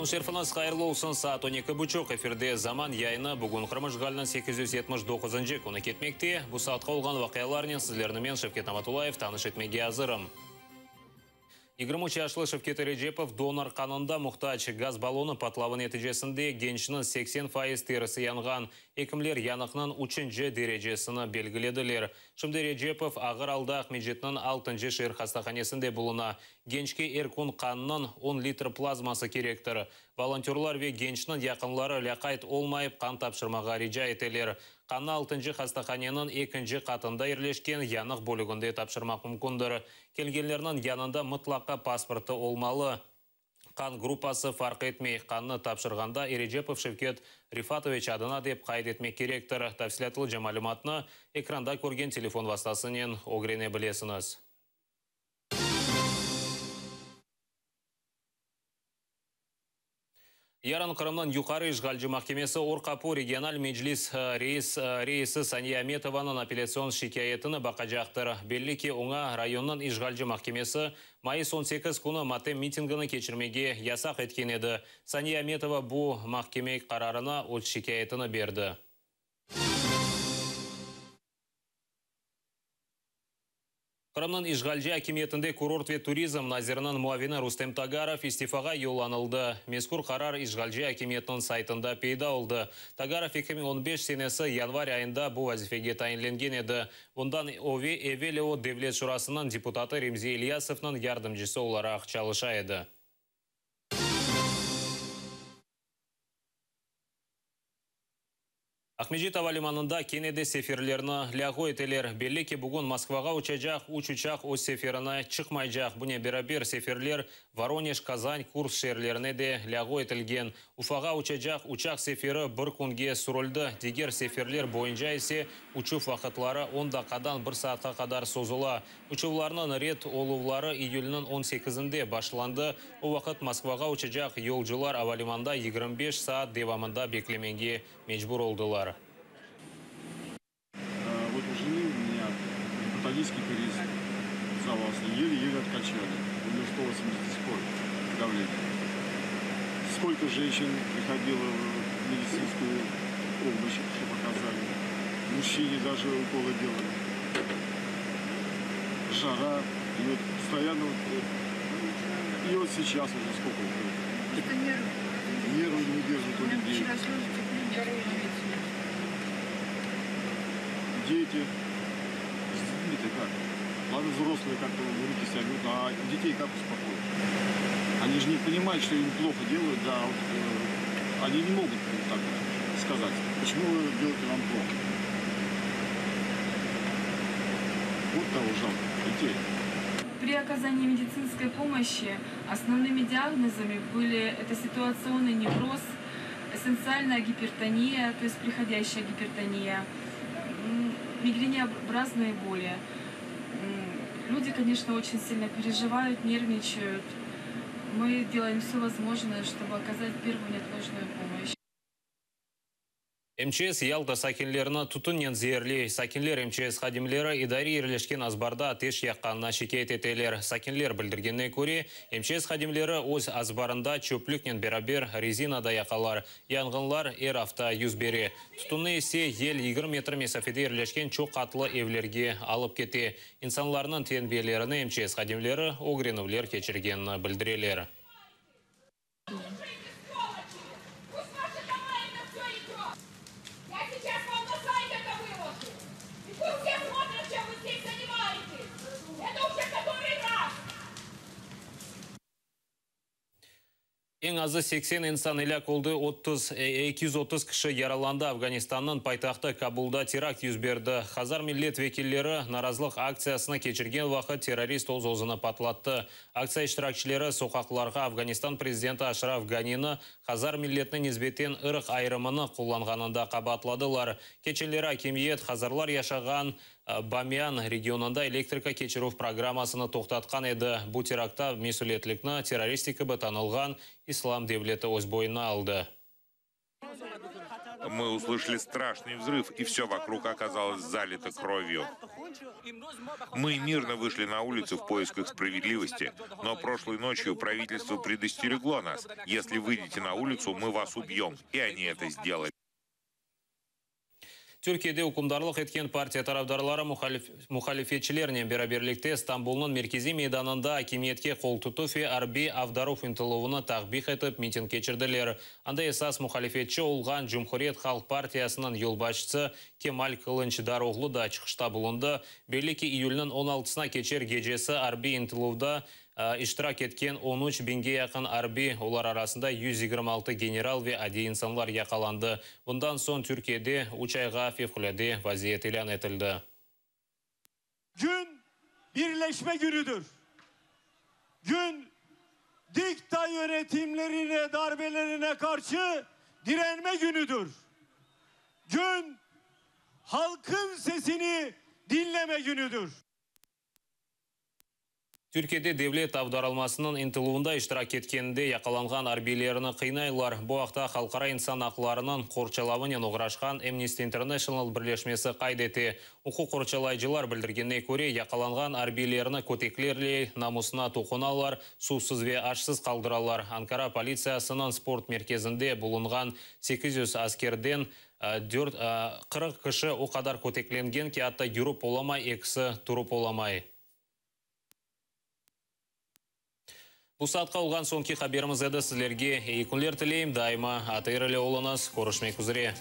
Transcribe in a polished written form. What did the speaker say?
Kün şerifiñiz hayırlı olsun. Saat on eki buçuq, efirde Zaman yayını. Bugün Qırım işğaliniñ 879-ncı künü ketmekte. Bu saatqa olğan vaqialarnen sizlerni men, Şevket Namatullayev, tanış etmege azırım. 23 yaşlı Şevket Erecepov donor qanında muhtac. Gaz ballonı patlavı neticesinde gençniñ 80% terisi yanğan. Ekimler yanıqnıñ üçünci derecesini belgilediler. Şimdi Erecepov ağır alda Aqmescitniñ altıncı şeer hastahanesinde buluna. Gençke er kün qannıñ 10 litr plazması kerektir. Volontörlar ve gençniñ yaqınları lâqayt olmayıp qan tapşırmağa rica eteler. Qannı altıncı hastahaneniñ ekinci qatında yerleşken yanıq bölüginde tapşırmaq mümkündir. Kelgenlerniñ yanında mıtlaqa pasportı olmalı. Qan gruppası farq etmey. Qannı tapşırğanda Erecepov Şevket Rifatoviç adına dep qayd etmek kerektir. Tafsilâtlıca malümatnı ekranda körgen telefon vastasınen ögrene bilesiñiz. Yarın Qırımnıñ Yuqarı işğalci mahkemesi Or Qapu regional meclis reis reisi Saniye Ametovanıñ apellâtsion şikâyetini baqacaqtır. Belli ki, oña rayonnıñ işğalci mahkemesi mayıs 18 künü matem mitingini keçirmege yasaq etken edi. Saniye Ametova bu mahkeme qararına öz şikâyetini berdi. Qırımnıñ işğalci akimiyetinde kurort ve turizm naziriniñ muavini Rustem Tagarov istifağa yollanıldı. Mezkür qarar işğalci akimiyetniñ saytında peyda oldı. Tagarov 2015 senesi yanvar ayında bu vazifege tayinlengen edi. Bundan evel o Devlet şurasınıñ deputatı Remzi İlyasovnıñ yardımcısı olaraq çalışa edi. Aqmescit ava limanında kene de seferlerni lâğu eteler. Belli ki, bugün Moskvağa uçacaq üç uçaq öz seferine çıqmaycaq. Bunen beraber, seferler Voronej, Kazan, Kursk şeerlerine de lâğu etilgen. Ufağa uçacaq uçaq seferi bir künge sürüldi, diger seferler boyunca ise uçuv vaqıtları on daqqadan bir saatqa qadar sozula. Uçuvlarnıñ red oluvları iyülniñ on sekizinde başlandı, o vaqıt Moskvağa uçacaq yolcular avalimanda 25 saat devamında beklemege mecbur oldılar. Вот у жены у меня гипотонический криз завался, еле-еле откачали. У нее 180 до сих пор давление. Сколько женщин приходило в медицинскую помощь, чтобы оказали. Мужчине даже уколы делали. Жара, и вот постоянно вот, и вот сейчас уже сколько Это нервы. Нервы не держат у У меня людей. вчера слезы текли, не остановиться. Дети. С детьми-то как? Ладно, взрослые как-то в руки себя берут, а детей как успокоить? Они же не понимают, что им плохо делают, да, вот, они не могут вот так вот сказать, почему вы делаете нам плохо. Вот того жалко, детей. При оказании медицинской помощи основными диагнозами были это ситуационный невроз, эссенциальная гипертония, то есть приходящая гипертония, мигренеобразные боли. Люди, конечно, очень сильно переживают, нервничают. Мы делаем все возможное, чтобы оказать первую неотложную помощь. МЧС Ялта sakinlerini tütünnen zeerley. Sakinler МЧС hadimleri idare yerleşken azbarda ateş yaqqanına şikâyet eteler. Sakinler bildirgenine köre, МЧС hadimleri öz azbarında çöplüknen beraber rezina da yaqalar. Yanğınlar er afta yüz bere. Tütünni ise yel 20 metr mesafede yerleşken çoq qatlı evlerge alıp kete. İnsanlarnıñ tenbiyelerini МЧС hadimleri ögrenüvler keçirgenini bildireler. Пусть ваши дома это все идет. Я сейчас вам на сайт это выложу. И пусть все смотрят, чем вы здесь занимаетесь. Это уже который раз. Eñ azı 80 insan elâk oldı, 30, 230 kişi yaralandı. Afganistannıñ paytahtı Kabulda terakt yüz berdi. Hazar millet vekilleri narazılıq aktsiyasını keçirgen vaqıt terrorist öz-özüni patlattı. Aktsiya iştirakçileri soqaqlarğa Afganistan prezidenti Aşraf Ganini Hazar milletine nisbeten ırq ayırımını qullanğanında qabaatladılar. Keçenleri akimiyet Hazarlar yaşağan Bamiyan regionında elektrika keçirüv programmasını toqtatqan edi. Bu teraktta mesüliyetlikni terroristik kibi tanılğan İslam devleti öz boynuna aldı. Мы услышали страшный взрыв, и все вокруг оказалось залито кровью. Мы мирно вышли на улицу в поисках справедливости, но прошлой ночью правительство предостерегло нас. Если выйдете на улицу, мы вас убьем. И они это сделали. Türkiyede ükümdarlıq etken partiya tarafdarları muhalifetçilernen beraberlikte Stambulnıñ merkeziy meydanında akimiyetke qoltutuv ve arbiy avdaruv ıntıluvını takbih etip miting keçirdiler. Anda esas muhalifetçi olğan Cumhuriyet halq partiyasınıñ yolbaşçısı Kemal Kılıçdaroğlu da çıqışta bulundı. Belli ki, iyülniñ on altısına keçer gecesi arbiy ıntıluvda iştirak etken on üç biñge yaqın arbiy, olar arasında 126 general ve adiy insanlar yaqalandı. Bundan soñ Türkiyede üç ayğa fevqulâde vaziyet ilân etildi. Gün birleşme günüdür. Gün dikta yönetimlerine, darbelerine qarşı direnme günüdür. Gün halkın sesini dinleme günüdür. Türkiyede devlet avdarılmasınıñ ıntıluvında iştirak etkeninde yaqalanğan arbiylerni qıynaylar. Bu aqta halqara insan aqlarınıñ qorçalavınen oğraşqan Amnesty International birleşmesi qayd ete. Uquq qorçalayıcılar bildirgenine köre, yaqalanğan arbiylerni köteklerle namusına toqunalar, suvsız ve aşsız qaldıralar. Ankara politsiyasınıñ sport merkezinde bulunğan 800 askerden dört 40 kişi o qadar köteklengen ki, atta yürip olamay, ekisi turıp olamay. Bu saatqa olğan soñki haberimiz edi. Sizlerge eyi künler tileyim. Daima ATR ile oluñız. Körüşmek üzre.